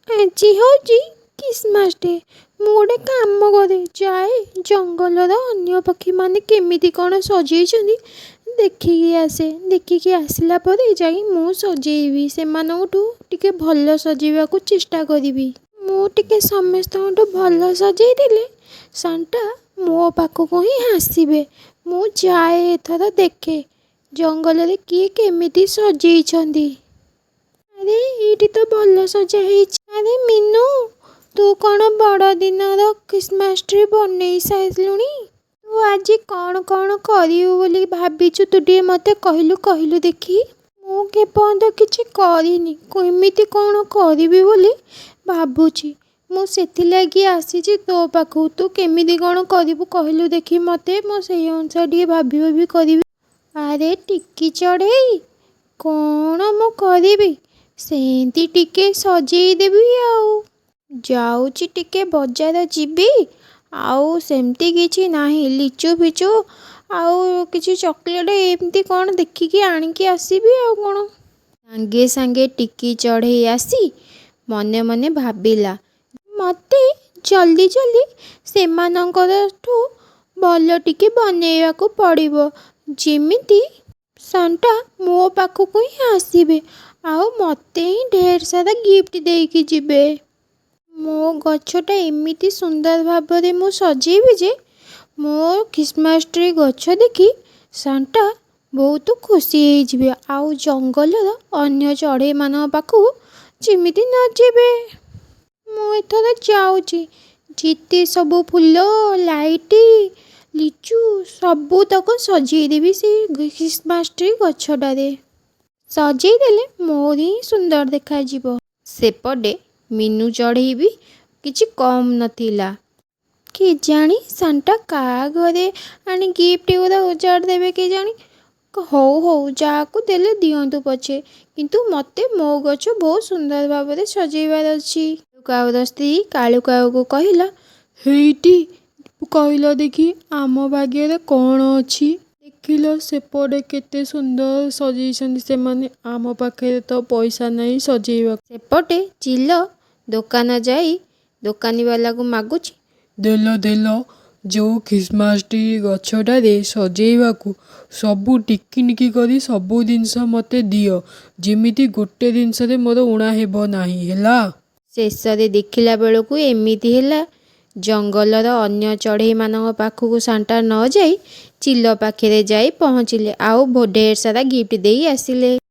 ଆଜି ହେଉଛି Christmas day. ମୁଁ ଗୋଟେ କାମ କରେ, ଯାଏ ଜଙ୍ଗଲର ଅନ୍ୟ ପକ୍ଷୀମାନେ କେମିତି କ'ଣ ସଜେଇଛନ୍ତି ଦେଖିକି ଆସେ। ଦେଖିକି ଆସିଲା ପରେ ଯାଇ ମୁଁ ସଜେଇବି। ସେମାନଙ୍କଠୁ ଟିକେ ଭଲ ସଜେଇବାକୁ ଚେଷ୍ଟା କରିବି। ମୁଁ ଟିକେ ସମସ୍ତଙ୍କଠୁ ଭଲ ସଜେଇ ଦେଲେ ସାନ୍ଟା ମୋ ପାଖକୁ ହିଁ ଆସିବେ। ମୁଁ ଯାଏ, ଏଥର ଦେଖେ ଜଙ୍ଗଲରେ କିଏ କେମିତି ସଜେଇଛନ୍ତି। ଆରେ, ଏଇଠି ତ ଭଲ ସଜା ହେଇଛି। ଆରେ ମିନୁ, ତୁ କ'ଣ ବଡ଼ଦିନର ଖ୍ରୀଷ୍ଟମାସ ଟ୍ରି ବନେଇ ସାରିଲୁଣି? ତୁ ଆଜି କ'ଣ କ'ଣ କରିବୁ ବୋଲି ଭାବିଛୁ, ତୁ ଟିକେ ମୋତେ କହିଲୁ, କହିଲୁ ଦେଖି। ମୁଁ ଏପର୍ଯ୍ୟନ୍ତ କିଛି କରିନି, କେମିତି କ'ଣ କରିବି ବୋଲି ଭାବୁଛି। ମୁଁ ସେଥିଲାଗି ଆସିଛି ତୋ ପାଖକୁ। ତୁ କେମିତି କ'ଣ କରିବୁ କହିଲୁ ଦେଖି ମୋତେ, ମୁଁ ସେଇ ଅନୁସାରେ ଟିକେ ଭାବି ଭାବି କରିବି। ଆରେ ଟିକି ଚଢ଼େଇ, କ'ଣ ମୁଁ କରିବି, ସେମିତି ଟିକେ ସଜେଇଦେବି ଆଉ। ଯାଉଛି ଟିକେ ବଜାର ଯିବି, ଆଉ ସେମିତି କିଛି ନାହିଁ। ଲିଚୁ ଫିଚୁ ଆଉ କିଛି ଚକୋଲେଟ୍ ଏମିତି କ'ଣ ଦେଖିକି ଆଣିକି ଆସିବି, ଆଉ କ'ଣ। ସାଙ୍ଗେ ସାଙ୍ଗେ ଟିକି ଚଢ଼େଇ ଆସି ମନେ ମନେ ଭାବିଲା, ମୋତେ ଜଲ୍ଦି ଜଲ୍ଦି ସେମାନଙ୍କରଠୁ ଭଲ ଟିକେ ବନେଇବାକୁ ପଡ଼ିବ, ଯେମିତି ସାନ୍ଟା ମୋ ପାଖକୁ ହିଁ ଆସିବେ ଆଉ ମୋତେ ହିଁ ଢେର ସାରା ଗିଫ୍ଟ ଦେଇକି ଯିବେ। ମୋ ଗଛଟା ଏମିତି ସୁନ୍ଦର ଭାବରେ ମୁଁ ସଜେଇବି ଯେ ମୋ ଖ୍ରୀଷ୍ଟମାସ ଟ୍ରି ଗଛ ଦେଖି ସାନ୍ଟା ବହୁତ ଖୁସି ହେଇଯିବେ ଆଉ ଜଙ୍ଗଲର ଅନ୍ୟ ଚଢ଼େଇମାନଙ୍କ ପାଖକୁ ଯେମିତି ନ ଯିବେ। ମୁଁ ଏଥର ଯାଉଛି, ଯେତେ ସବୁ ଫୁଲ, ଲାଇଟ୍, ଲିଚୁ ସବୁତକ ସଜେଇଦେବି। ସେଇ ଖ୍ରୀଷ୍ଟମାସ ଟ୍ରି ଗଛଟାରେ ସଜେଇ ଦେଲେ ମୋର ହିଁ ସୁନ୍ଦର ଦେଖାଯିବ। ସେପଟେ ମିନୁ ଚଢ଼େଇ ବି କିଛି କମ୍ ନଥିଲା। କେଜାଣି ସାନ୍ଟା କାହା ଘରେ ଆଣି ଗିଫ୍ଟ ଗୁଡ଼ା ଉଜାଡ଼ି ଦେବେ କେଜାଣି। ହଉ ହଉ, ଯାହାକୁ ଦେଲେ ଦିଅନ୍ତୁ ପଛେ, କିନ୍ତୁ ମୋତେ ମୋ ଗଛ ବହୁତ ସୁନ୍ଦର ଭାବରେ ସଜେଇବାର ଅଛି। କାଉର ସ୍ତ୍ରୀ କାଳୁ କାଉକୁ କହିଲା, ହେଇଟି, କହିଲ ଦେଖି ଆମ ଭାଗ୍ୟରେ କ'ଣ ଅଛି? ଦେଖିଲ, ସେପଟେ କେତେ ସୁନ୍ଦର ସଜେଇଛନ୍ତି ସେମାନେ। ଆମ ପାଖରେ ତ ପଇସା ନାହିଁ ସଜେଇବାକୁ। ସେପଟେ ଚିଲ ଦୋକାନ ଯାଇ ଦୋକାନୀବାଲାକୁ ମାଗୁଛି, ଦେଲ ଦେଲ, ଯେଉଁ ଖ୍ରୀଷ୍ଟମାସ ଟ୍ରି ଗଛଟାରେ ସଜେଇବାକୁ ସବୁ ଟିକିନିକି କରି ସବୁ ଜିନିଷ ମୋତେ ଦିଅ, ଯେମିତି ଗୋଟେ ଜିନିଷରେ ମୋର ଊଣା ହେବ ନାହିଁ, ହେଲା? ଶେଷରେ ଦେଖିଲା ବେଳକୁ ଏମିତି ହେଲା, ଜଙ୍ଗଲର ଅନ୍ୟ ଚଢ଼େଇମାନଙ୍କ ପାଖକୁ ସାନ୍ଟା ନ ଯାଇ ଚିଲ ପାଖରେ ଯାଇ ପହଞ୍ଚିଲେ ଆଉ ଢେର ସାରା ଗିଫ୍ଟ ଦେଇ ଆସିଲେ।